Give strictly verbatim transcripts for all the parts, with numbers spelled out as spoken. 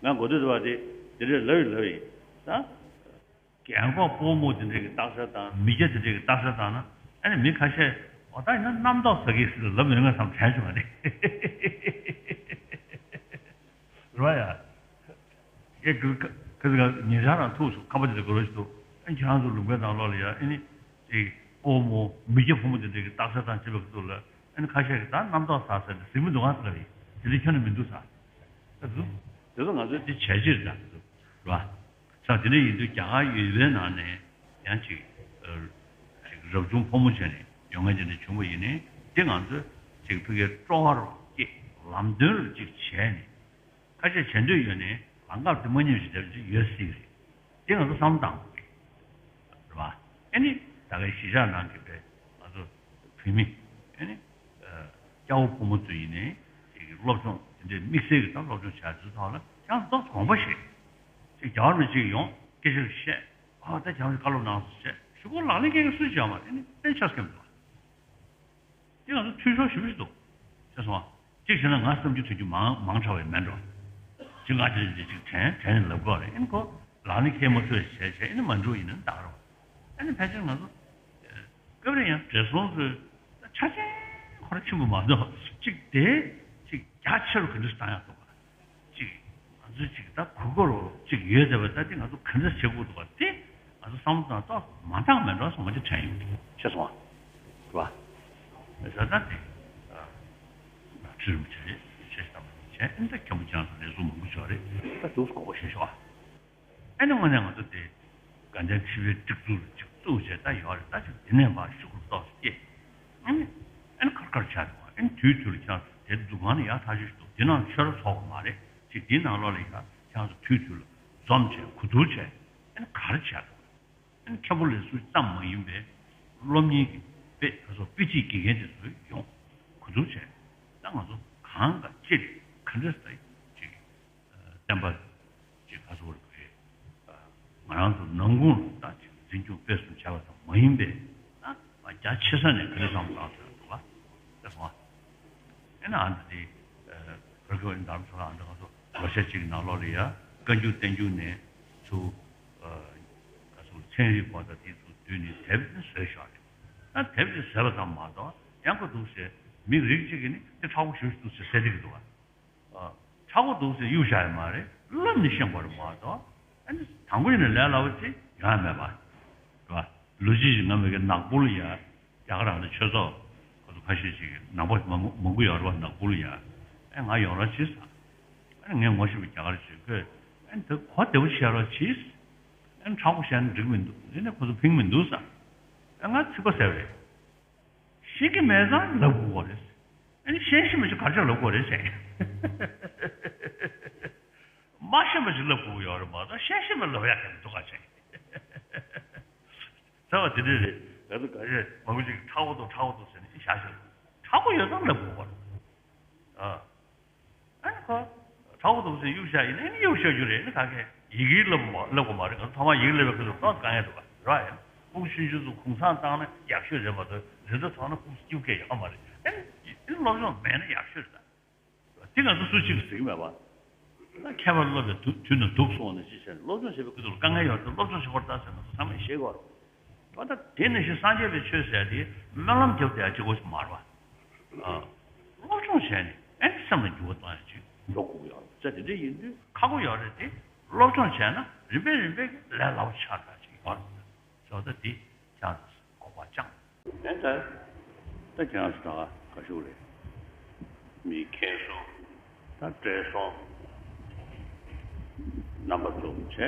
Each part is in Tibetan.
ང་གོ་ཐོས་བ་དེ་དེ་འདྲས་ལབ་ཡིན་ལབ་ཡིན་ད། རྒན་གོག་སྤོ་རྨོ་དེ་འདྲས་ཀྱི་རྟགས་གསལ་དང་མི་སྐྱ་དེ་འདྲས་ཀྱི་རྟགས་གསལ་དང་ན་ཨ་ནི་མི་ཁ་ཤས་འོ་ད་ཡིན་ན་རྣམ་རྟོག་ཟ་གི་ཟེར་ལབ་ཡོད་ང་བསམ་དྲན་བྱུང་བ་རེད། རེད་བ་ཡ། ཨེ་ཁི་ཁི་ཁི་ཁི་ཉེ་ཆར་རང་ཐུག་སོང་ཁ་པ་དེ་དགོས་རོགས་ཞིག་འདུག་ཨ་ཁྱེད་རང་ཚོ་ལུང་པའི་ནང་ལོགས་ལ་ཡ་ཨ་ནི་ཅིག་སྤོ་རྨོ་མི་སྐྱ་ཕོ་མོ་དེ་འདྲས་ཀྱི་རྟགས་གསལ་དང་བཅས་པ་གི་ཚུལ་ལ་ཨ་ནི་ཁ་ཤས་ཀྱིས་ད་རྣམ་རྟོག་ཟ་ཟེར་ནས་ཟིན་མི་འདུག་ག་ཟེར་ལབ་ཡིན། དེ་འདྲ་ཁྱོན་ནས་མི་འདུག་ཟེར། ད་འདུག་དེ་ཚོ་ང་ཚོས་དེ་བྱས་རྗེས་རེད་ད་འདུག་རེད་བ། ས་དེ་འདྲ་ཡིན་དུས་རྒྱ་གར་ཡུལ་པའི་ནང་ནས་ཡང་ཅིག་ཨ་ཅིག་རབ་བྱུང་ཕོ་མོ་བྱས་ནས་ཡོང་མཁན་དེ་འདྲ་བྱུང་བ་ཡིན་ནའི་དེ་ང་ཚོས་ཅིག་ཕ་གིའི་སྤྲོ་བ་རུ་སྐྱེས་ལམ་སྟོན་རུ་ཅིག་བྱས་ནས། ཁ་ཤས་བྱེད་འདོད་ཡོད་ནའི་ལམ་ཁ་དེ་མ་ཉམས་ཤིག་བསྡད་པ་ཅིག་ཡོད་སྲིད་རེད། དེ་ང་ཚོ་བསམ་བློ་བཏང་དགོས་རེད་བ། ཨ་ནི་ད་གའི་གཞིས་ཆགས་ནང་གི་པའི་ང་ཚོ་བུད་མེད་ཨ་ནི་སྐྱ་བོ་ཕོ་མོ་ཚོ་ཡིན་ནའི་དེ་གི་སློབ་སྦྱོང་དེ་འདྲའི་དམིགས་བསལ་གྱི་ད་སློབ་སྦྱོང་བྱ་ཚུལ་ཐོག་ལ་ཡང་ཏོག་ཙམ་དགོངས་པ་བཞེས། ཅིག་རྒྱ་གར་མི་གཅིག་ཡོང་སྐད་ཆ་བཤད་ཨ་ད་རྒྱ་གར་མི་བཀའ་སློབ་གནང་སོང་བཤད་གཞུག་གུ་ལག་ལེན་འཁེལ་མཁན་སུ་ཞིག་ཡོད་མ་རེད། ཨ་ནི་དཔེ་ཆ་སྐྱོན་མི་འདུག་དེ་ང་ཚོ་འཐུས་ཤོར་ཞེ་པོ་ཞིག་འདུག་ཤེས་སོང་ང་། གཅིག་བྱས་ན་ང་བསམ་རྒྱུ་ཐོས་རྒྱུ་མང་མང་དྲགས་པ་ཡིན་མེད་འགྲོ། གཅིག་ང་དེ་འདྲ་གཅིག་དྲན་དྲན་ནས་ལབ་དགོས་རེད། ཨེ་ནི་ཁོ་ལག་ནི་ཁེལ་མ་ཐུབ་བྱས་བྱས་ཨེ་ནི་མ་འགྲོ་ཡིན་ན་འདག་རོགས། ཨེ་ནི་ཕལ་ཆེར་ང་ཚོ་སྐབས་རེ་ཡང་བགྲེས་སོང་ཚོའི་ཆ་རྐྱེན་ཁོ་རང་ཆེན་པོ་མ་གཏོགས་གཅིག་དེ་གཅིག་རྒྱ་ཆེ་རུ་ག་འདྲ་ཞིག་བཏང་ཡག་འདུག་ག་གཅིག་ང་ཚོའི་གཅིག་ད་གུ་གུ་རུ་གཅིག་ཡོད་བསྡད་པ་ད་དེ་ང་ཚོ་ག་འདྲ་བྱེད་དགོས་འདུག་ག་དེ་ང་ཚོ་བསམ་བློ་བཏང་ཏོག་མ་བཏང་མེད་འགྲོ་སོང་ང་ཅིག་དྲན་ཡོང་གི་ཤེས་སོང་ང་། རེད་བ། ད་ལྟ་དེ་ཁྲི་རིན་པོ་ཆེ་རེད་ཆེ་ཞིག་བཏང་བ་བྱས་ཨེ་ད་མཁན་པོ་ཅང་ཚོ་ལས་ཟུར་མང་པོ་ཞིག་རེད་ད་འདུག་གོ་གོ་ཤེས་ཤོག་ཨ། ཨེ་ནི་དངོས་གནས་ང་ཚོ་དེ་དགའ་ལྡན་ཁྲི་པའི་སྒྲིག་འཛུགས་ལ་ཅིག་བཙུགས་བྱས་ད་ཡོད་རེད་ད་ཅིག་དེ་ནས་མར་ཤུགས་རུ་ཏོག་ཙམ་སྐྱེས། ཨེ་ནི་ཨེ་ནི་ཁར་ཁར་ཆགས་འདུག་ཨེ་ནི་དུས་དུས་ལ་ཁྱེད་རང་ཚོ་དེ་འཛུགས་ཁང་ནི་ཡག་ཐག་ཆོད་ཞིག་འདུག་དེ་ནང་ཆོས་ར་ཚོགས་པ་མ་རེད་ཅིག་དེའི་ནང་ལོགས་ལ་ཡ་ཁྱེད་རང་ཚོ་དུས་དུས་ལ་འཛོམས་བྱས་གོ་བསྡུར་བྱས་ཨེ་ནི་ག་རེ་བྱས་འདུག་མཁན་པོ་ལས་ཟུར་ཙམ་མ་ཡིན་པའི་སློབ་གཉེར་གྱི་དཔེ་ད་སོགས་དཔེ་ཁྲིད་དགེ་རྒན་དེ་ཚོ་ཡོང་གོ་བསྡུར་བྱས་ད་ང་ཚོ་གང་ག་ཅི་རེད་ག་འདྲ་ཟེར་ཅིག་བསྟན་པ་ཅིག་ག་ཚོད་རེད་ང་རང་ཚོ་ནང་ཁུལ་ལ་ད་ཅིག་འཛིན་སྐྱོང་སྤེལ་གསུམ་བྱས་པ་ཙམ་མ་ཡིན་པའི་ད་ང་རྒྱ་ཆེ་ས་ནས་ག་འདྲ་བསམ་བློ་བཏང་ཟེར་འདུག་ག་ད་སོང་ཨ། ཨེ་ན་ཨ་འདི་དེ་བར་སྐབས་ཨེ་ན་རྡ་རམ་ས་ལ་ཨ་འདི་ང་ཚོ་ལོ་ཤས་ཅིག་གི་ནང་ལོགས་ལ་ཡ་བཀའ་འགྱུར་བསྟན་འགྱུར་ནས་ཚུར་ག་ཚོད་ཚན་རིག་པ་དང་དེ་ཚོ་བསྡུས་ནས་དེབ་ནི་བཟོས་ཤག་རེད། ད་དེབ་དེ་བཟོས་པ་ཙམ་མ་གཏོགས་ཡང་ཁོ་འདུག་ཟེར་མི་རིགས་གཅིག་གིས་ནི་དེ་མཁྲེགས་པོ་ཞེ་པོ་ཞིག་འདུག་ཟེར་ཟེར་བསྡད་ཀྱི་འདུག་ག་མཁྲེགས་པོ་འདུག་ཟེར་གཡུག་བཞག་ཡོད་མ་རེད། བསླབས་ནས་ཤེས་དགོས་རེད་མ་གཏོགས་ཨ་ནི་དང་པོ་ཡིན་ན་ལས་སླ་པོ་ཅིག་ཡོང་ཡ་མེད་པ་རེད་པ། ལོ་གཅིག་ཅིག་ང་མི་གི་ནག་པོ་ལ་ཡ། རྒྱ་གར་རང་ལ་ཆོས་ཚོགས་ཁོ་ཚོ་ཁ་ཤས་ཤིག་ནང་པ་མང་པོ་མང་པོ་ཡོད་རེད་བ། ནག་པོ་ལ་ཡ་ཨེ་ང་ཡོང་རོགས་བྱེད་ཟེར། ཨ་ནི་ངས་ངོ་ཤེས་པའི་རྒྱ་གར་ཞིག་ཁོས་ཨ་ནི་དེ་གོ་བདེ་པོ་བྱེད་རོགས་བྱེད། ཨ་ནི་མཁྲེགས་པོ་བྱས་ན་འགྲིག་མི་འདུག་དེ་ནས་ཁོ་ཚོ་ཕིང་མི་འདུག་ཟེར། ཨ་ང་ཚིག་པ་ཟེར་བ་རེད། ཤེས་ཀྱི་མེད་ཙང་ལབ་དགོས་པ་རེད། ཨ་ནི་ཤེས་ཤེས་མ་ཞིག་གར་ཆག་ལབ་དགོས་རེད་ཟེར། མ་ཤེས་པ་ཞིག་ལབ་དགོས་ཡོད་རེད་མ་གཏོགས་ཤེས་ཤེས་པ་ལབ་ཡག་གི་མི་འདུག་ག་ཟེར། ཚ་བ་དེ་འདྲས་རེད། ང་ཚོ་ག་རེ་མང་པོ་ཅིག་མཁྲེགས་པོ་འདུག་མཁྲེགས་པོ་འདུག་ཟེར་ནས་ཤ་ཤ་མཁྲེགས་པོ་ཡོད་ཙང་ལབ་དགོས་པ་རེད། ཨ་ཨ་ནི་ཁོ་མཁྲེགས་པོ་འདུག་ཟེར་གཡུག་བཞག་ཡིན་ན་ཨ་ནི་གཡུག་བཞག་རྒྱུ་རེད། ཨ་ནི་ག་གེ་ཡི་གེ་ལབ་མ་ལབ་དགོས་མ་རེད། ང་ཚོ་ཐོག་མར་ཡི་གེ་ལབ་པའི་སྐབས་སུ་ཏོག་ཙམ་དཀའ་ངལ་འདུག་ག་རེད་ཡ། ཕྲུ་གུ་ཆུང་ཆུང་ཚོ་གུང་སེང་བཏང་ན་ཡག་ཤོས་རེད་མ་གཏོགས་རི་མཐོ་མཐོང་ན་ཁུག་སྐྱུག་གེ་ཡོད་མ་རེད། ཨ་ནི་ཨ་ནི་སློབ་སྦྱོང་མེད་ན་ཡག་ཤོས་རེད་ད། དེ་ང་ཚོ་སུ་གཅིག་གིས་ཟེར་གྱི་མེད་པ། ད་མཁས་པ་སློབ་པའི་དུས་དུས་ནི་སྡུག་སོང་ནས་ཅི་བྱས་ནས་སློབ་སྦྱོང་བྱེད་པའི་སྐུ་ཚབ་ལ་དཀའ་ངལ་ཡོད་དུས་སློབ་སྦྱོང་བྱེད་དགོས་རེད་ད་ཟེར་ང་ཚོ་ཚང་མས་ཤེས་དགོས་རེད། ད་ལྟ་དེ་ནང་བཞིན་སངས་རྒྱས་པའི་ཆོས་ཟེར་དེ་སྨོན་ལམ་རྒྱབ་བསྡད་ཡ་གཅིག་པོ་ཞིག་མ་རེད་པ། ཨ། སློབ་སྦྱོང་བྱས་ནས་ཨེ་སེམས་ལ་འགྱུར་བ་གཏོང་ཡ་ཅིག་འགྲོ་དགོས་ཀྱི་ཡོད་རེད། ད་དེ་འདྲ་ཡིན་དུས་ཁག་པོ་ཡོད་རེད་དེ། སློབ་སྦྱོང་བྱས་ན་རིམ་པས་རིམ་པས་ལས་སླ་པོ་ཆགས་ཡ་ཅིག་ཡོད་རེད། ཟེར་བ་ད་དེ་ཀྱང་དགོངས་པ་བཅངས། ཨེ་ད། ད་ཁྱེད་རང་ཚོ་ད་ག་ག་ཞུ་རེད། མི་མཁྱེན་སོང་། ད་བགྲེས་སོང་། རྣམ་པ་ཚོ་བྱས།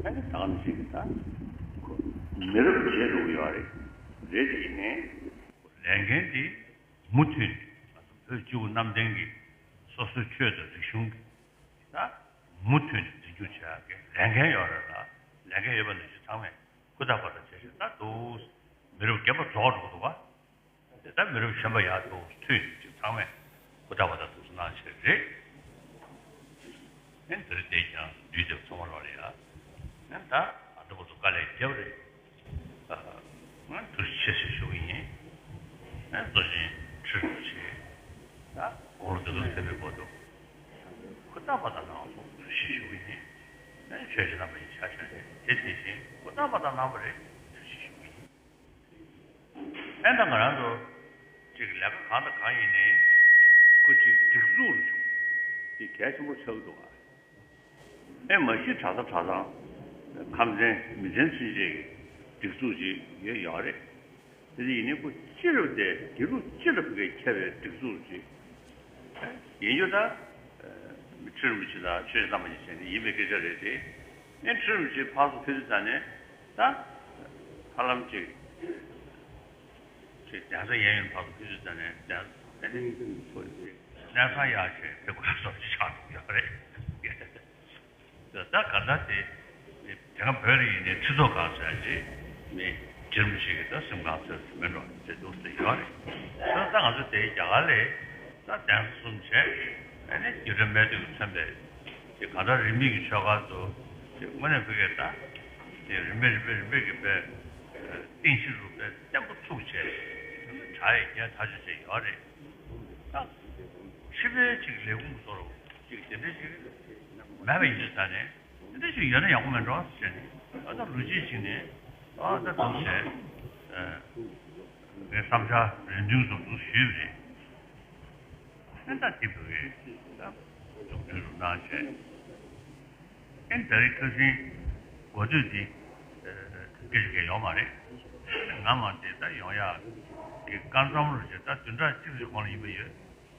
ཨེ་ད་ག་ནང་བཞིན་གྱི་ད། ཁོ་མི་རབས་བརྗེ་འགྲོ་གི་ཡོད་རེད། རེད་དེ་ཡིན་ནའི། ལས་འགན་དེ་མུ་མཐུད་ནས་ང་ཚོ་བོད་སྤྱི་བོ་གནམ་བསྟན་གྱི་སོ་སོའི་ཆོས་དང་རིག་གཞུང་གི་ད་མུ་མཐུད་ནས་འཛིན་སྐྱོང་བྱེད་ཡག་གི་ལས་འགན་ཡོད་རེད་ལ། ལས་འགན་ཡོད་པ་ནང་བཞིན་ཚང་མས་ཧུར་ཐག་པ་ཐག་བྱས་ཤིང་ད་འདུག་མི་རབས་རྒན་པ་རྫོགས་འགྲོ་གི་འདུག་ག་དེ་ལྟར་མི་རབས་གཞོན་པ་ཡར་འདུག་མཐུད་ཅིག་ཚང་མས་ཧུར་ཐག་པ་ཐག་འདུག་སེ་གནང་ཆེད་རེད། ཨེ་འདིར་བསྡད་ཀྱང་འདུས་སྡོད་ཚང་མ་ལོག་ལ་ཡ། ཨེ་ད་ཨ་འདྲ་པོ་ཚོ་དཀའ་ལས་རྒྱབ་རེད། ཨ་ང་ཐུགས་རྗེ་ཆེ་ཞེས་ཞུ་གི་ཡིན། ཨེ་གཙོ་ཆེན་ཁྲི་རིན་པོ་ཆེ། ད་དགུང་ལོ་འདི་ལོ་ཚེ་མི་བོ་འདུག་ཧུར་ཐག་པ་ཐག་གནང་སོང་། ཐུགས་རྗེ་ ཆོས་ཀྱི་རྣམ་པ་ཡིན་ཤག་ཤག་རེད། དེ་དེ་བཞིན་ཁོ་རྣམ་པ་དང་རྣམ་པ་རེད། ཐུགས་རྗེ་ཆེ་ཞུ་གི་ཡིན། ཨེ་ད་ང་རང་ཚོ་ཅིག་ལས་ཀ་གང་དང་གང་ཡིན་ནའི་ཁོ་ཅིག་སྒྲིག་འཛུགས་རུ་བྱུང་། དེ་གལ་ཆེན་པོ་ཆགས་ཀྱི་འདུག་ག་ཨེ་མ་གཞི་གྲྭ་ས་གྲྭ་ཚང་། ཁམས་ཚན་མི་ཚན་ཚུན་ཆད་ཀྱི་སྒྲིག་འཛུགས་ཅིག་ཡོད་ཡོད་རེད། དེ་ཡིན་ནའི་ཁོ་སྤྱི་རབས་དེ་དགེ་ལུགས་སྤྱི་རབས་ཀྱི་ཁྱབ་པའི་སྒྲིག་འཛུགས་ཅིག་ཡིན་རྒྱུ་ད། ཁྲི་རིན་པོ་ཆེ་དང་ཆོས་བླ་མ་ཡིན་ཟེར་ནས་ཡིན་པའི་སྐད་ཆ་རེད་དེ། ཨེ་ཁྲི་རིན་པོ་ཆེ་ཕར་ཚུར་ཕེབས་དུས་ཙ་ནས་ད། ཧ་ལམ་ཅིག་ཅིག་གདན་ས་གཡས་གཡོན་ཕར་ཚུར་ཕེབས་དུས་ཙ་ནས་གདན་ས་ཨེ་ནི་ཁོ་ཅིག་གནས་ཚང་ཡག་ཞིག་ཕེབས་དགོས་བཟོ་ཅིག་ཆགས་འདུག་ཡོད་རེད། ད་ག་ད་དེ། དེ་སྔ་བོད་ལ་ཡིན་ནའི་ཁྲི་ཐོག་ཁག་ཟེར་ཅིག་མི་ཁྲི་རིན་པོ་ཆེ་གི་ད་གཟིམ་ཁང་ཟེར་ཅིག་མེད་འགྲོ་དེ་འདུག་ཟེར་ཡོད་རེད། ད་ད་ང་ཚོ་དེ་རྒྱ་གར་ལ་ད་གདན་ས་གསུམ་བྱས། ཨ་ནི་རྒྱུད་གྲྭ་སྨད་སྟོད་ཀྱིས་མཚོན་པའི་དེ་གང་ལྟར་རིས་མེད་ཀྱི་ཆོས་སྒར་དུ་དེ་དངོས་གནས་བོད་སྐད་ད་དེ་རིམ་པས་རིམ་པས་རིམ་པས་ཀྱི་པའི་རྟེན་གཞི་རུ་པའི་བརྟན་པོ་ཚུགས་བྱས་གྲྭ་ཡི་རྒྱལ་ཐག་ཆོད་བྱས་ཡོད་རེད། ད་ཕྱི་པའི་ཅིག་ལས་ཁུངས་བཟོ་རུ་ཅིག་དེ་འདྲ་ཞིག་མེད་པ་ཡིན་དུས་ད་ནས། དེ་འདྲ་ཞིག་ཡོད་ན་ཡག་པོ་མེད་འགྲོ་ཟེར་ནས། ཨ་ད་ལོ་རྒྱུས་ཤིག་ནས་ཨ་ད་དུང་བྱས། ངའི་བསམ་འཆར་རེ་འདུན་སོགས་སུ་ཞུས་པ་རེད། ཨ་ད་དེ་བོད་ཀྱི་ད་འཛུགས་སྐྲུན་རུ་གནང་བྱས། ཨ་ད་རེས་ཁ་སང་འགོ་སྟོད་དེ་སྐད་ཆ་གང་ཡོད་མ་རེད། ང་མ་དེ་ད་ཡོང་ཡག་གི་སྐར་མཚམས་རུ་བྱས་ད་བདུན་ཕྲག་གཅིག་རེ་གོང་ལ་ཡིན་པ་ཡོད།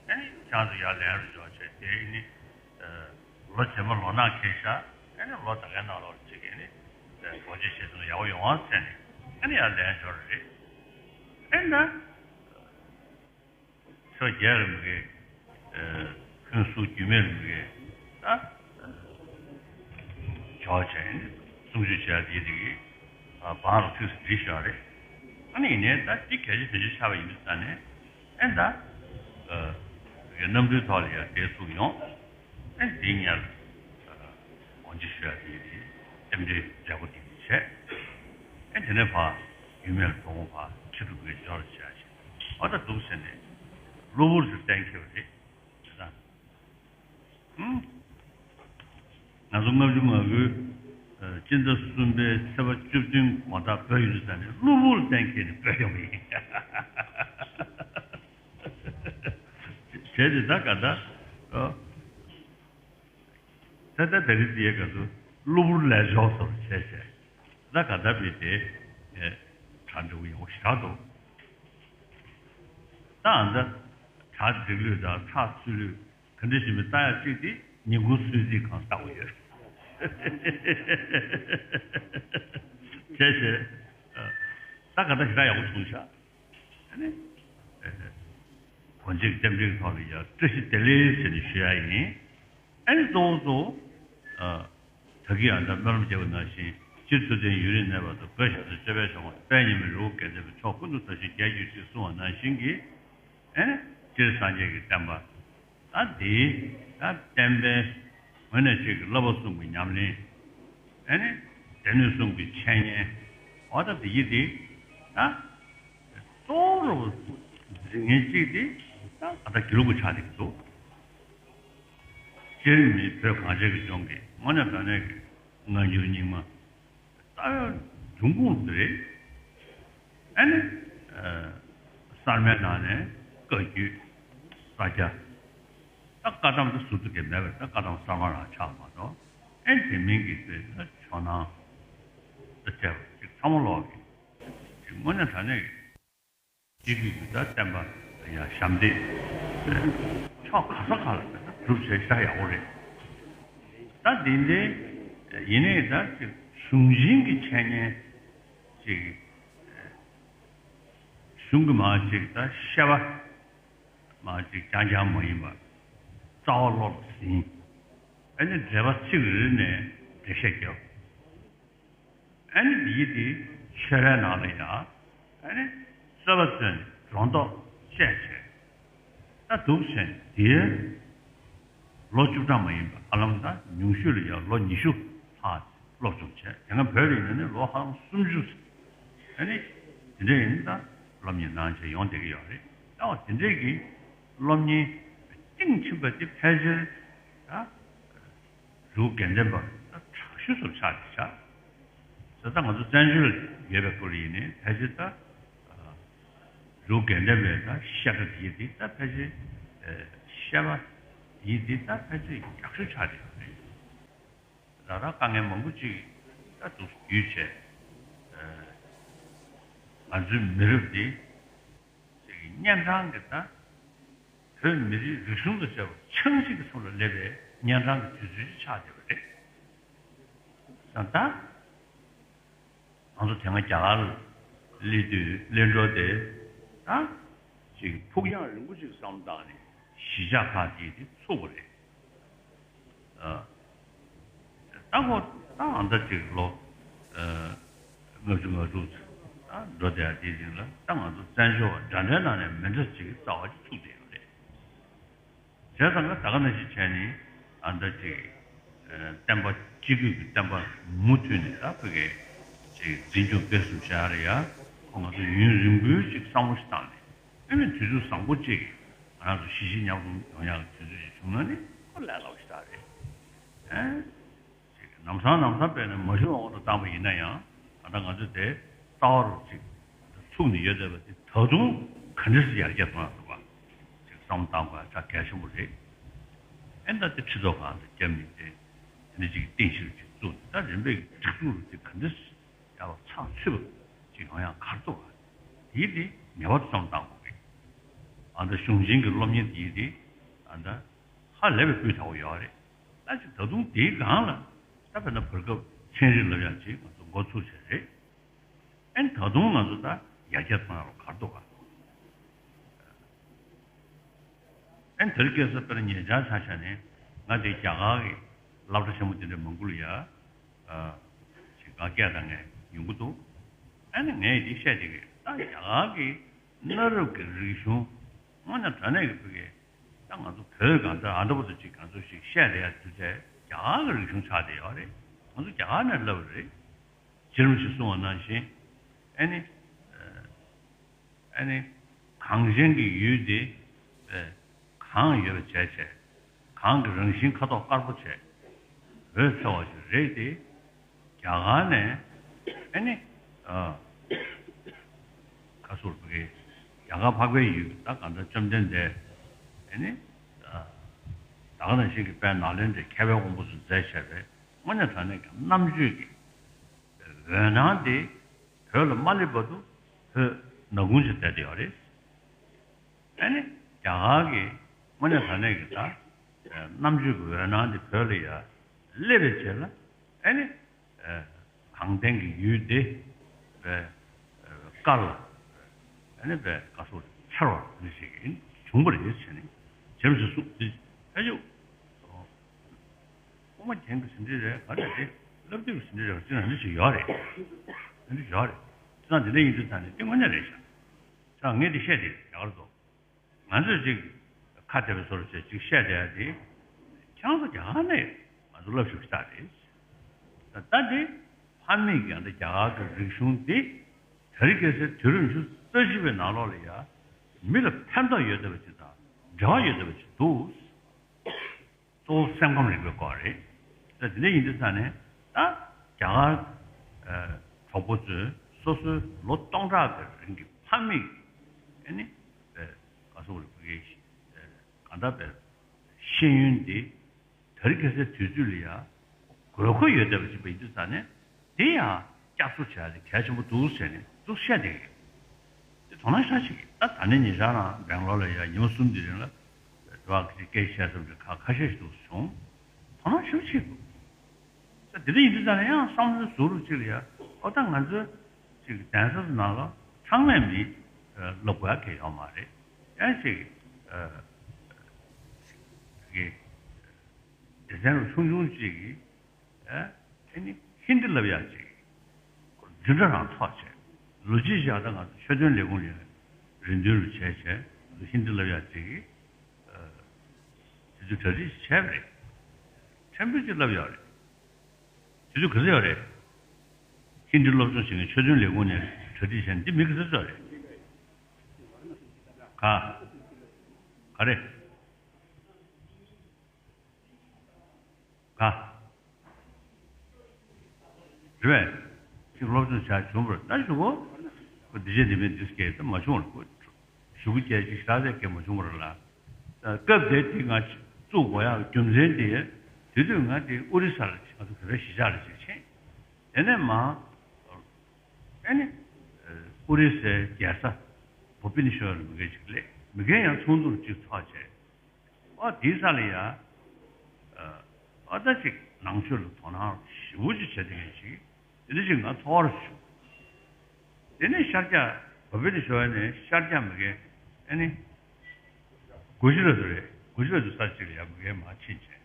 ཨ་ནི་ཅང་དུ་ཡར་ལན་རུ་འཇོག་བྱས་དེ་ནི། ལོ་རྗེས་མ་ལོ་ནག་འཁེལ་ཤག་ཨ་ནི་ལོ་ད་གའི་ནང་ལོགས་ཅིག་གིས་ནི་སྒོ་འབྱེད་བྱེད་ཐུབ་ན་ཡག་པོ་ཡོང་བ་ཟེར་ནས་ཨ་ནི་ཡར་ལན་འབྱོར་རེད། ཨེ་ན་ཕྱོགས་རྒྱལ་རིན་པོ་ཆེ་ཕུན་ཚོགས་རྒྱུད་སྨད་རིན་པོ་ཆེ་ད་འབྱོར་བྱས་ནི་གསུང་ཆོས་བྱས་དེ་དེ་གིས་བང་ལ་ཐུགས་སུ་བྲིས་ཤག་རེད། ཨ་ནི་ཡིན་ནའི་ད་འདི་གལ་ཆེ་དོན་ཆེ་ཆགས་པ་ཡིན་དུས་ད་ནས་ཨེ་ད་གནམ་གྲུའི་ཐོག་ལ་ཡར་བསྡད་ཚུགས་ཡོང་། ཨེ་འདི་ཉལ། དགོངས་གཅིག་ཞུ་ཡ་དེ་ཡིན། རྟེན་འབྲེལ་མཛད་སྒོ་དེ་ཡིན་བྱས། ཨེ་དེ་ནས་ཕར་རྒྱུད་སྨད་ལ་འགྲོ་འོང་ཕར་ཁྲི་གྲུབ་ཀྱི་འབྱོར་བྱས་བྱས། ཨ་ད་འདུག་ཟེར་ནས་གློ་བུར་དུ་གཏན་འཁེལ་བ་རེད། དེ་དང་། ཧུམ། ང་ཚོ་ལྔ་བཅུ་ང་དགུའི་སྤྱི་ཟླ་གསུམ་པའི་ཚེས་པ་བཅུ་བདུན་དགོང་དག་བོད་ཡིན་དུས་ཙ་ནས་གློ་བུར་གཏན་འཁེལ་ནས་བོད་ཡོང་བ་ཡིན། བྱས་ཏེ་ད་ག་ད། ད་ལྟ་ད་རེས་འདིའི་སྐབས་སུ་གློ་བུར་ལས་ཞོག་སོར་བྱས་བྱས། ད་ག་ད་བི་དེ་གྲ་འགྲིག་པོ་ཡག་པོ་ཞེ་དྲག་འདུག་ད་ཨ་ད་གྲ་འགྲིག་ལོས་དང་ཚགས་ཚུད་ལོས་ག་འདྲ་ཞིག་མི་ལྟ་ཡ་གཅིག་དེ་ཉིན་གུང་གསོལ་ཚིགས་གང་ལྟ་བུ་ཡོད། བྱས་བྱས། ད་ག་ད་ཞེ་དྲག་ཡག་པོ་བྱུང་ཤག་ཨ་ནི། གོ་འཇིག་རྟེན་འབྲེལ་ཐོག་ལ་ཡང་བཀྲ་ཤིས་བདེ་ལེགས་ཟེར་ནས་ཞུ་ཡ་ཡིན། ཨ་ནི་གཙོ་བོ་གཙོ་བོ། ད་གིན་ཡང་ད་སྨོན་ལམ་རྒྱབ་པ་ནང་བཞིན་སྤྱིར་ཐུབ་བསྟན་ཡུན་རིང་གནས་པ་དང་བོད་ཞབས་བརྟན་སྤྱོད་པའི་ཕྱོགས་མ་དཔལ་མཉམ་མེད་རི་བོ་དགེ་ལྡན་པའི་ཕྱོགས་ཀུན་ཏུ་དར་ཞིང་རྒྱས་གྱུར་ཅིག་གསུངས་པ་ནང་བཞིན་གྱི། ཨ་ནི་སྤྱིར་སངས་རྒྱས་ཀྱི་བསྟན་པ། ད་འདིའི་ད་བསྟན་པའི་ངོས་ནས་ཅིག་གི་བསླབ་པ་གསུམ་གྱི་ཉམས་ལེན། ཨ་ནི་སྡེ་སྣོད་གསུམ་གྱི་འཆད་ཉན། འོ་ད་འདི་ཡི་འདི་ད་གཙོ་བོ་རུ་འཛིན་མཁན་གཅིག་དེ་ད་ད་ལྟ་དགེ་ལུགས་པ་ཆགས་བསྡད་ཀྱི་འདུག་སྤྱིར་མི་བོད་གངས་ཅན་གྱི་ལྗོངས་ཀྱི་དངོས་གནས་དྲང་གནས་ཀྱི་སྔ་འགྱུར་རྙིང་མ། ལྟ་བའི་འབྱུང་ཁུངས་དེ་རེད། ཨ་ནི། གསར་མའི་ནང་ནས་བཀའ་བརྒྱུད། ས་སྐྱ། ད་བཀའ་གདམས་དེ་ཟུར་དུ་གས་མེད་པས་ད་བཀའ་གདམས་གསར་མ་རང་ཆགས་མ་གཏོགས། ཨེ་དེ་མིན་གྱི་དེ་ད་ཇོ་ནང་། ད་བྱས་པ་ཅིག་ཚང་མ་ལོག་གི། དངོས་གནས་དྲང་གནས་ཀྱི། སྤྱི་རྒྱུད་ཀྱི་ད་བསྟན་པ་ཡ་ཞབས་འདེགས་ཕྱོགས་ག་ས་ག་ལ་ད་སྒྲུབ་བྱས་ཤ་ཡག་པོ་རེད། ད་འདི་འདྲའི་ཡིན་ནའི་ད་ཅིག་གཞུང་ཆེན་གྱི་འཆད་ཉན་ཅིག་གཞུང་གི་མ་ཅིག་ད་བཤད་པ་མ་ཅིག་རྐྱང་རྐྱང་མ་ཡིན་པ་རྩ་བ་བློ་ལ་ཟིན། ཨ་ནི་འགྲེལ་པ་ཚིག་རེ་རེ་ནས་འགྲེལ་བཤད་རྒྱབ། ཨ་ནི་འདིའི་དེ་ཆོས་རའི་ནང་ལ་ཡང་ཨ་ནི་རྩོད་པ་རྩོད་ནས་སྒྲོ་འདོགས་བཅད་བྱས། ད་འདུག་བྱས་ནས་དེའི་ལོ་བཅུ་ཕྲག་མ་ཡིན་པ་ཧ་ལམ་ད་ཉུང་ཤོས་ལ་ཡང་ལོ་ཉི་ཤུ་ལྷག་སློབ་སྦྱོང་བྱས། དེ་སྔ་བོད་ལ་ཡིན་ན་ནི་ལོ་ཧ་ལམ་སུམ་ཅུ། ཨ་ནི་དེ་འདྲ་ཡིན་ད་སློབ་གཉེར་གནང་བྱས་ཡོང་བསྡད་ཀྱི་ཡོད་རེད། ད་བ་དེ་འདྲས་ཀྱི་སློབ་གཉེར་གཏིང་ཕྱིན་པ་དེ་ཕལ་ཆེར་ད། རི་བོ་དགེ་ལྡན་པ་ད་དྲག་ ཆུ་སོར་ཆགས་ཏེ་བཞག་ད་ལྟ་ང་ཚོ་བཙན་བྱོལ་ཡོད་པའི་སྐོར་ཡིན་ནའི་ཕལ་ཆེར་ད་རུ་དགེ་ལྡན་པའི་ད་བཤད་གྲྭ་དེ་དེ་ད་ཕལ་ཆེར་བཤད་པ་དེ་དེ་ད་ཕལ་ཆེར་ཡག་ཤོས་ཆགས་བསྡད་ཡོད་རེད། ད་ལྟ་དཀའ་ངལ་མང་པོ་ཅིག་ད་འདུག་བརྒྱུད་བྱས། ང་ཚོའི་མི་རབས་འདི་ཅིག་གི་གཉན་འཕྲང་གི་ད་བོད་མི་རིགས་རིག་གཞུང་དང་བཅས་པ་ཆགས་འཇིག་གི་མཚམས་ལ་སླེབས་པའི་གཉན་འཕྲང་གི་དུས་ཚོད་ཅིག་ཆགས་བསྡད་པ་རེད། ད་ལྟ་ང་ཚོ་དེ་སྔ་རྒྱ་གར་ལ་སླེབས་དུས་སླེབས་འགྲོ་དེ་ད་ཅིག་ཕུགས་རྒྱང་རིང་པོ་ཅིག་བསམ་བཏང་ནས་གཞིས་ཆགས་ཁག་ཅིག་དེ་ཚུགས་པ་རེད། ད་ཁོ་ད་ཨ་མདའ་གཅིག་ལོ་ལྔ་བཅུ་ང་དྲུག་ད་འགྲོ་བསྡད་ཡ་དེའི་རིང་ལ་ད་ང་ཚོ་བཙན་བྱོལ་བ་འདྲ་འདྲའི་ནང་ནས་མི་འདྲ་ཅིག་གི་རྩ་བ་ཅིག་ཚུགས་བསྡད་ཡོད་རེད། བྱས་ཙང་ད་ག་ནང་བཞིན་བྱས་ནས་ཨ་མདའ་གཅིག་བསྟན་པ་སྤྱི་སྒོས་ཀྱི་བསྟན་པ་མུ་མཐུད་ནས་ད་ཕ་གི་ཅིག་འཛིན་སྐྱོང་སྤེལ་གསུམ་བྱ་ཡ་རེད་ཡ། ཁོ་ང་ཚོ་ཡུན་རིང་པོའི་ཅིག་བསམ་བློ་ཞིག་བཏང་ནས་ཨ་ནི་དུས་ཚོད་བཟང་པོ་ཅིག་ང་རང་ཚོ་ཞི་ཞི་མཉམ་དུ་ཡོང་ཡག་གི་དུས་ཚོད་ཅིག་བྱུང་ན་ནི་ཁོ་ལས་སླ་པོ་ཞིག་རེད། ཨེ། ཅིག་ལམ་སང་ལམ་སང་དཔེར་ན་མ་བྱུང་བ་འོག་ཏུ་བཏང་པ་ཡིན་ན་ཡང་ད་ལྟ་ང་ཚོས་དེ་རྩ་བ་རུ་ཅིག་ཚུགས་ནས་ཡོད་བསྡད་པ་དེ་ད་དུང་ག་འདྲ་ཞིག་ཡར་རྒྱས་གཏོང་ཡག་འདུག་ག་ཅིག་བསམ་བཏང་དགོས་ཡག་ཆ་གལ་ཆེན་པོ་རེད། ཨེ་ད་དེ་ཁྲི་ཚོ་གང་དུ་བརྒྱབ་ནས་དེ་དེ་འདྲ་ཅིག་རྟེན་གཞི་རུ་ཅིག་བཙུགས་ནས་ད་རིམ་པས་སྒྲིག་འཛུགས་རུ་ཅིག་ག་འདྲ་ཞིག་ཡག་པ་ཚགས་ཚུད་པ་ཅིག་ཡོང་ཡག་ག་རེ་འདུག་ག་དེ་དེ་ངེས་པར་དུ་བསམ་བཏང་དགོས་རེད། ཨ་ད་གཞུང་ཆེན་གྱི་སློབ་གཉེར་དེ་དེ་ཨ་ད་ཧ་ལས་པའི་སྤུས་དག་པོ་ཡོད་རེད། ད་ཅིག་ད་དུང་དེའི་སྒང་ལ་ད་དཔེར་ན་བར་སྐབས་ཚན་རིག་ལབ་ཡག་ཅིག་ང་ཚོ་འགོ་ཚུགས་བྱས་རེད། ཨེ་ད་དུང་ང་ཚོ་ད་ཡར་རྒྱས་གཏོང་ཡག་ལ་ག་རེ་འདུག་ག་ཨེ་དེ་རིང་ཁ་སང་དཔེར་ན་ཉེ་ཆར་ཆ་བཞག་ནས་ང་དེ་རྒྱ་གར་གྱི་སློབ་གྲྭ་ཆེན་མོ་དེ་འདྲའི་མང་པོ་ལ་ཡ། ཅིག་ང་སྐད་བཏང་མཁན་ཡོང་གི་འདུག་ཨ་ནི་ངས་འདི་བཤད་བསྡད་ཀྱི་ད་རྒྱ་གར་གྱི་གནའ་རབས་ཀྱི་རིག་གཞུང་དངོས་གནས་དྲང་གནས་ཀྱི་ཕ་གི་ད་ང་ཚོ་བོད་གང་ལྟར་ཨ་འདྲ་པོ་དང་ཅིག་གང་ཚོ་ཞིག་བཤད་བསྡད་ཡ་དུས་ཚོད་རྒྱ་གར་གྱི་རིག་གཞུང་ཆགས་བསྡད་ཡོད་རེད། ང་ཚོ་རྒྱ་གར་ནས་བསླབས་པ་རེད། རྗེ་རིན་པོ་ཆེས་གསུངས་པ་ནང་བཞིན་ཨ་ནི་ཨ་ནི་གངས་ཅན་གྱི་ཡུལ་དེ་གངས་ཡོད་པ་བྱས་བྱས། གངས་ཀྱི་རང་བཞིན་ཁ་དོག་དཀར་པོ་བྱས། འོད་འཚེར་བ་ཞིག་རེད་དེ། རྒྱ་གར་ནས་ཨ་ནི་ཨ་ཁ་སོར་བུ་གི་རྒྱ་གར་འཕགས་པའི་ཡུལ་ད་གང་ལྟར་བཅོམ་ལྡན་འདས་ཨ་ནི་ད་ག་ནང་བཞིན་གྱི་དཔལ་ནཱ་ལེནྡྲའི་མཁས་པའི་དབང་པོ་ཚོས་མཛད་བྱས་པའི་དངོས་གནས་དྲང་གནས་ཀྱི་རྣམ་དཔྱོད་ཀྱི་འོད་སྣང་དེ་བོད་ལ་མ་སླེབས་བར་དུ་བོད་ནག་ཁུང་ཅིག་བསྡད་དེ་ཡོད་རེད། ཨ་ནི་རྒྱ་གར་གྱི་དངོས་གནས་དྲང་གནས་ཀྱི་ད་རྣམ་དཔྱོད་ཀྱི་འོད་སྣང་དེ་བོད་ལ་ཡར་སླེབས་པའི་རྗེས་ལ་ཨ་ནི་གངས་ལྡན་གྱི་ཡུལ་དེ་བས་དཀར་ལ་ཨ་ནི་བས་དཀར་སོགས་འཚེར་བ་མི་ཞིག་ཡིན་བྱུང་བ་རེད་ཟེར་ནས་བྱམས་སུ་གསུངས་ཏེ་ཨ་ཡོ། དབུ་མ་རྒྱན་གྱི་ཟིན་བྲིས་རེད་ག་རེ་རེད། བསླབ་དེབ་ཀྱི་ཟིན་བྲིས་རེད་ཅི་ན་འདི་ཞིག་ཡོད་རེད། འདི་ཞིག་ཡོད་རེད། ཅི་ན་འདི་འདྲ་ཡིན་དུས་ད་ནི་དེ་དངོས་གནས་རེད་ཤག་ཅང་ངས་འདི་བཤད་དེ་རྒྱ་གར་དུ་ང་ཚོས་ཅིག་ཁ་བདེ་བའི་བཟོ་འདྲ་བྱས་ཅིག་བཤད་བསྡད་ཡ་དེ་ཁྱང་ཚ་རྒྱ་གར་ནས་ང་ཚོ་བསླབ་ཞུ་ཞིག་རེད། ད་ལྟ་འདི་ཕ་མེས་ཀྱི་ཡང་ད་རྒྱ་གར་གྱི་རིག་གཞུང་འདི་དེ་རིང་ཁ་སང་དུས་རབས་ཉི་ཤུ་རྩ་བཞི་པའི་ནང་ལོགས་ལ་ཡ་མི་ལ་ཕན་ཐོགས་ཡོད་བསྡད་པ་ཅིག་དང་འབྲེལ་བ་ཡོད་བསྡད་པ་ཅིག་འདུག་གཙོ་བོ་སེམས་ཁམས་རིག་པའི་སྐོར་རེད། ད་དེ་འདྲ་ཡིན་དུས་ཙང་ནས་ད་རྒྱ་གར་གྲོགས་པོ་ཚོས་སོ་སོའི་ལོ་སྟོང་ཕྲག་གི་རིང་གི་ཕ་མེས་ཀྱི་ཨ་ནི་ག་སོག་རིག་པའི་གང་ལྟར་པའི་ཤེས་ཡོན་འདི་དེ་རིང་ཁ་སང་དུས་ཚོད་ལ་ཡ་དགོས་མཁོ་ཡོད་བསྡད་པ་ཅིག་ཡིན་དུས་ཙང་ནས། དེ་ཡང་བསྐྱར་གསོ་བྱ་ཡ་དེ་གལ་ཆེན་པོ་འདུག་ཟེར་ནས་འདུག་བཤད་བསྡད་ཀྱི་ཡོད། དེ་དོ་སྣང་ཤ་ཞིག་གིས་ད་ད་ནི་ཉེ་ཆར་རང་སྦེང་ལོར་ལ་ཡ་ཉི་མ་གསུམ་དེ་རིང་ལ་འགྲོ་བ་ཀྱི་སྐད་བཤད་ཙམ་གྱི་ཁ་ཁ་ཤས་ཤིག་འདུག་བྱུང་། དོ་སྣང་ཞེ་པོ་བྱེད་དགོས། ད་དེ་འདྲ་ཡིན་དུས་ཙང་ནས་ཡང་བསམ་བློའི་ཟུར་རུ་གཅིག་ལ་ཡ་ཨོ་ད་ང་ཚོའི་ཅིག་གདན་ས་ནང་ལ་ཚང་མས་མི་སློབ་དགོས་ཡ་གལ་ཡོད་མ་རེད། ཡང་ཅིག་གི་སྡེ་ཚན་རུ་ཆུང་ཆུང་ཅིག་གིས། ཨ་ཨ་ནི་ཧིན་དི་ལབ་ཡག་ཅིག་འཛིན་གྲྭ་རང་ཐོག་བྱས། ལོ་གཅིག་བཞག་ད་ང་ཚོ་ཆོས་དོན་ལས་ཁུངས་ནས་རེ་འདུན་རུ་བྱས་བྱས་ཧིན་དི་ལབ་ཡག་ཅིག་དེ་ཚོ་གྲ་སྒྲིག་བྱས་པ་རེད། ཕྲན་བུ་ཅིག་ལབ་ཡོད་རེད། དེ་ཚོ་ག་ཚོད་ཡོད་རེད། ཧིན་དི་སློབ་སྦྱོང་བྱེད་མཁན་ཆོས་དོན་ལས་ཁུངས་ནས་གྲ་སྒྲིག་བྱས་ནས་འདི་མི་ག་ཚོད་ཚོད་རེད། ག་ག་རེ། ག་རེད་པས། ཅིག་སློབ་སྦྱོང་བྱ་བྱུང་བར་ད་ཞུ་གོ། ཁོ་འདི་བྱས་འདི་མིན་འདི་སྐད་ད་མ་བྱུང་བར་ཁོ་ཞུ་གུ་བཅས་ཅིག་ཞག་ཟས་སྐད་མ་བྱུང་བར་ལ། སྐབས་དེ་དེ་ང་བཙུགས་དགོས་ཡག་རྒྱུ་མཚན་དེ་དེ་དུས་ང་དེ་ཨོ་རི་ས་ལ་ང་ཚོ་བོད་པའི་གཞིས་ཆགས་ལ་ཅིག་ཕྱིན། དེ་ནས་མ་ཨེ་ནི་ཨོ་རི་སའི་རྒྱལ་ས་བྷུ་བི་ནི་ཤོར་ལ་མི་སྒེར་ཅིག་སླེབས། མི་སྒེར་ཡང་ཚོགས་འདུར་ཅིག་ཚོགས་བྱས། ཨ་དེའི་ས་ལ་ཡ། ཨ་ད་ཅིག་ནང་ཆོས་ལ་དོ་སྣང་ཞེ་པོ་ཅིག་བྱེད་མཁན་ཞིག་དེ་འདྲ་ཞིག་ང་ཚོར་བྱུང་། དེ་ནས་ཤར་རྒྱག་བྷུ་བི་ནི་ཤོར་ནས་ཤར་རྒྱག་མི་སྒེར་ཨེ་ནི་གུ་ཇི་ར་ཏུ་རེད། གུ་ཇི་ར་ཏུ་ས་ཅིག་ལ་ཡ་མི་སྒེར་མར་ཕྱིན་བྱས།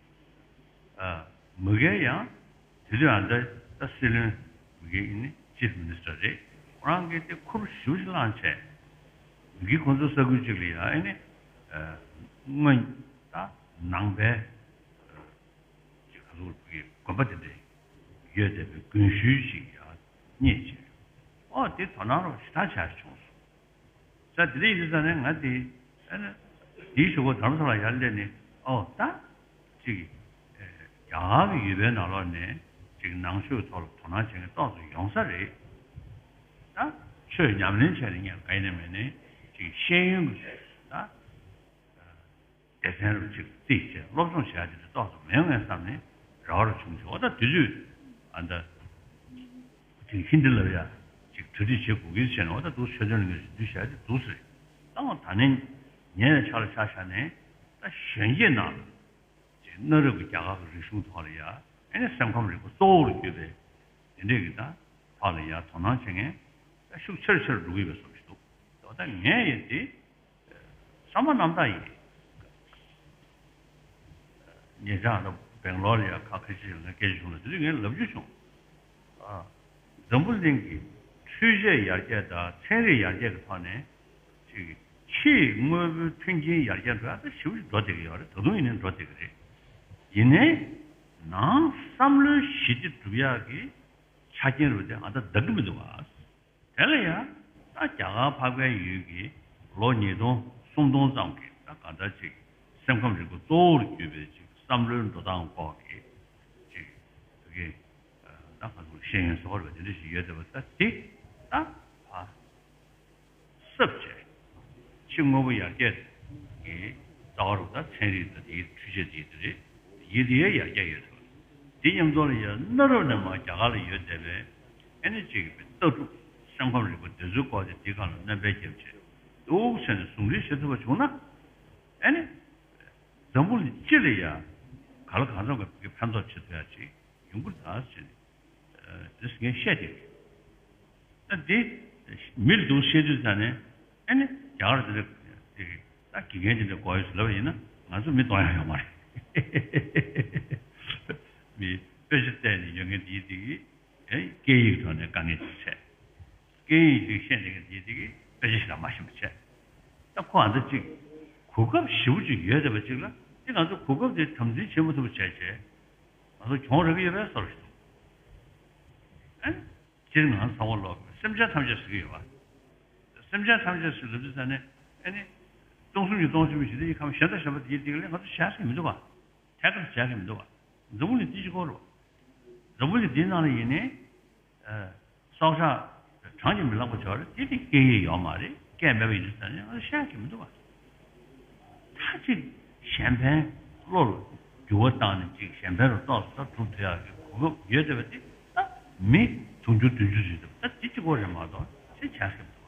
ཨ་མི་སྒེར་ཡང་དེ་དུས་ཨ་ད་ད་སྲིད་བློན་མི་སྒེར་ཨེ་ནི་ཅིཕ་མི་ནི་སི་ཊར་རེད། ཁོ་རང་གིས་དེ་ཁུར་ཞེ་པོ་ཅིག་བླངས་བྱས། མི་སྒེར་ཁོ་ཚོའི་ས་ཁུལ་ཅིག་ལ་ཡ་ཨེ་ནི་སྔོན་ད་ནང་པའི་ཅིག་ག་ཚོད་ཀྱི་དགོན་པ་དེ་འདྲ་ཡོད་བསྡད་པའི་དགོན་ཤུལ་ཅིག་ཡང་རྙེད་བྱས། ཨོ་དེ་དོ་སྣང་རོགས་ཞེ་དྲག་བྱས་བྱུང་སོང་། ས་དེ་འདྲ་ཡིན་དུས་ཙང་ནས་ང་དེ་ཨ་ནི་དེའི་གཞུག་གུ་དྷ་རམ་ས་ལ་ཡར་སླེབས་ནས་ཨོ་ད་ཅིག་རྒྱ་གར་གྱི་ཡུལ་པའི་ནང་ལོགས་ནས་ཅིག་ནང་ཆོས་ཐོག་ལ་དོ་སྣང་བྱེད་མཁན་ཏོག་ཙམ་ཡོང་ས་རེད། ད་ཆོས་ཉམས་ལེན་བྱས་ནས་ངས་ག་ཡིན་ནས་མིན་ནས་ཅིག་ཤེས་ཡོན་གྱི་ད། སྡེ་ཚན་རུ་ཅིག་རྩིས་བྱས་སློབ་སྦྱོང་བྱས་ཏེ་ཏོག་ཙམ་མེད་ངས་བསམ་ནས་རེ་བ་རུ་བྱུང་བྱུང་། འོ་ད་དུས་ཚོད་ཨ་ད་ཅིག་ཧིན་དི་ལབ་ཡ་ཅིག་གྲ་སྒྲིག་བྱེད་དགོས་ཀྱི་བྱས་ནས་འོ་ད་འདུག་ཆོས་དོན་ལ་ངས་ཞུ་དུས་བྱས་ཏེ་འདུག་ཟེར། ད་འོ་ད་ནས་ཉེ་བའི་ཆར་ལ་ཆ་བཞག་ནས་ད་གཞོན་སྐྱེས་ནང་ལ་ཅིག་གནའ་རབས་ཀྱི་རྒྱ་གར་གྱི་རིག་གཞུང་ཐོག་ལ་ཡ་ཨེ་ནས་སེམས་ཁམས་རིག་པ་གཙོ་བོར་གྱུར་པའི་དེ་འདྲས་ཀྱི་ད་ཐོག་ལ་ཡ་དོ་སྣང་བྱེད་མཁན་ད་ཤུགས་ཆེ་རུ་ཆེ་རུ་འགྲོ་གི་ཡོད་པའི་བཟོ་ཞིག་འདུག་འོ་ད་ངས་ཡ་དེ། བསམ་པ་རྣམ་དག་ཡིན། ཉེ་ཆར་ང་ཚོ་སྦེང་ལོར་ལ་ཡང་ཁ་ཁ་ཤས་ལ་སྐད་ཆ་བྱུང་ལ་དེ་དུས་ངས་ལབ་རྒྱུ་བྱུང་། ཨ། འཛམ་བུ་གླིང་གི་འཕྲུལ་ཆས་ཡར་རྒྱས་དང་ཚན་རིག་ཡར་རྒྱས་ཀྱི་ཐོག་ནས་ཅིག་ཕྱིའི་དངོས་པོའི་མཐུན་རྐྱེན་ཡར་རྒྱས་འགྲོ་ཡ་ད་ཞེ་པོ་ཞིག་འགྲོ་བསྡད་ཀྱི་ཡོད་རེད། ད་དུང་ཡིན་ནའི་འགྲོ་བསྡད་ཀྱི་རེད། ཡིན་ནའི་ནང་བསམ་བློའི་ཞི་བདེ་སྒྲུབ་ཡག་གི་ཆ་རྐྱེན་རུ་དེ་ང་ད་འདང་གི་མི་འདུག་ཨ། དེ་ལ་ཡང་ད་རྒྱ་གར་འཕགས་པའི་ཡུལ་གྱི་ལོ་ཉིས་སྟོང་སུམ་སྟོང་ཙམ་གྱི་ད་ག་འདྲ་ཅིག་སེམས་ཁམས་རིག་པ་གཙོ་བོར་གྱུར་པའི་ཅིག་བསམ་བློའི་འགྲོ་སྟངས་སྐོར་གྱི་ཅིག་བོད་ཀྱི་ད་ག་ཚོད་ཤེས་ཡོན་ཟེར་བ་དེ་འདྲ་ཞིག་ཡོད་བསྡད་པ་ད་དེ་ད་ཕ་གསབ་བྱས། ཕྱི་དངོས་པོ་ཡར་རྒྱས་ཀྱི་རྩ་བ་རུ་ད་ཚན་རིག་དང་དེའི་འཕྲུལ་ཆས་དེའི་དེ་རེད། ཡིད་དེ་ཡར་རྒྱས་ཡོད་ཚོད། དེ་མཉམ་དུ་ལ་ཡང་གནའ་རབས་ནས་མར་རྒྱ་གར་ལ་ཡོད་བསྡད་པའི་ཨེ་ནི་ཅིག་ལྟ་གྲུབ་སེམས་ཁམས་རིག་པ་དེ་ཚོའི་སྐོར་དེ་དེའི་སྒང་ལ་སྣོན་པ་བརྒྱབ་བྱས་འདུག་བྱས་ནས་ཟུང་འབྲེལ་བྱེད་ཐུབ་པ་བྱུང་ན་ཨེ་ནི་འཛམ་བུ་གླིང་སྤྱི་ལ་ཡང་ག་ལ་གང་འཚམ་གྱི་ཕན་ཐོགས་བྱེད་ཐུབ་ཡ་ཅིག་ཡོང་གི་རེད་ཟེར་ནས་དེ་ངས་བཤད་དེ། ད་དེ་མི་ལ་འདུག་བཤད་དུས་ཙང་ནས་ཨེ་ནི་རྒྱ་གར་དེ་འདྲ་དེ་ད་དགེ་རྒན་དེ་འདྲ་དགོས་ཡོད་ཟེར་ལབ་པ་ཡིན་ན་ང་ཚོ་མི་གཏོང་ཡ་ཡོད་མ་རེད། མི་དཔེ་ཆ་བལྟས་ནས་ཡོད་མཁན་དེ་དེ་གིས་ཨེ་སྐད་ཡིག་ཐོག་ནས་དཀའ་ངལ་ཅིག་འཕྲད། སྐད་ཡིག་ཅིག་ཤེས་འདི་ག་འདི་དེ་གི་དཔེ་ཆ་ཞིག་ལ་མ་ཤེས་པ་བྱས། ད་ཁོ་ཨ་འདྲ་ཅིག་གོ་སྐབས་ཞེ་པོ་ཅིག་ཡོད་བསྡད་པ་ཅིག་ལ་དེ་ང་ཚོ་གོ་སྐབས་དེ་དམ་འཛིན་བྱེད་མ་ཐུབ་པ་བྱས་བྱས་ང་ཚོ་གྱོང་རག་གི་ཡོད་པའི་བཟོ་འདྲ་ཞིག་འདུག་ཨ་ནི་སྤྱིར་ང་ཚང་མ་ལོག་སེམས་ཅན་ཐམས་ཅད་ཟེར་གི་ཡོད་པ། སེམས་ཅན་ཐམས་ཅད་ཟེར་ལབ་དུས་ཙང་ནས་ཨ་ནི་སྟོང་གསུམ་གྱི་སྟོང་གསུམ་ཞིག་དེ་ཡི་ཁམས་གཞན་དང་གཞན་པ་དེ་ཡི་སྟེང་ལ་ང་ཚོ་བྱས་ཟེར་མི་འདུག་པ། ཐད་ཀར་བྱས་ཀྱི་མི་འདུག་པ། འཛམ་བུ་གླིང་འདི་གཅིག་པོ་རེད་པ། འཛམ་བུ་གླིང་འདིའི་ནང་ལ་ཡིན་ནའི། ཨ། སྲོག་ཆགས་གྲངས་ཀྱིས་མི་ལང་པ་ཅིག་ཡོད་རེད། དེ་དེ་སྐད་ཡིག་ཡོད་མ་རེད། སྐད་མེད་པ་ཡིན་དུས་ཙང་ནས་ང་ཚོ་བཤད་ཀྱི་མི་འདུག་པ། ད་ཅིག་གཞན་ཕན་བློ་ལ་འགྱུར་བ་བཏང་ནས་ཅིག་གཞན་ཕན་རུ་ཏོག་ཙམ་སྒྲུབ་ཐུབ་ཡག་གི་གོ་སྐབས་ཡོད་བསྡད་པ་དེ་ད་མི་དུང་ཕྱུར་བདུན་ཅུ་ཟིན་འདུག་ད་དེ་གཅིག་པོ་རེད་མ་གཏོགས་ཅིག་བྱས་ཀྱི་མི་འདུག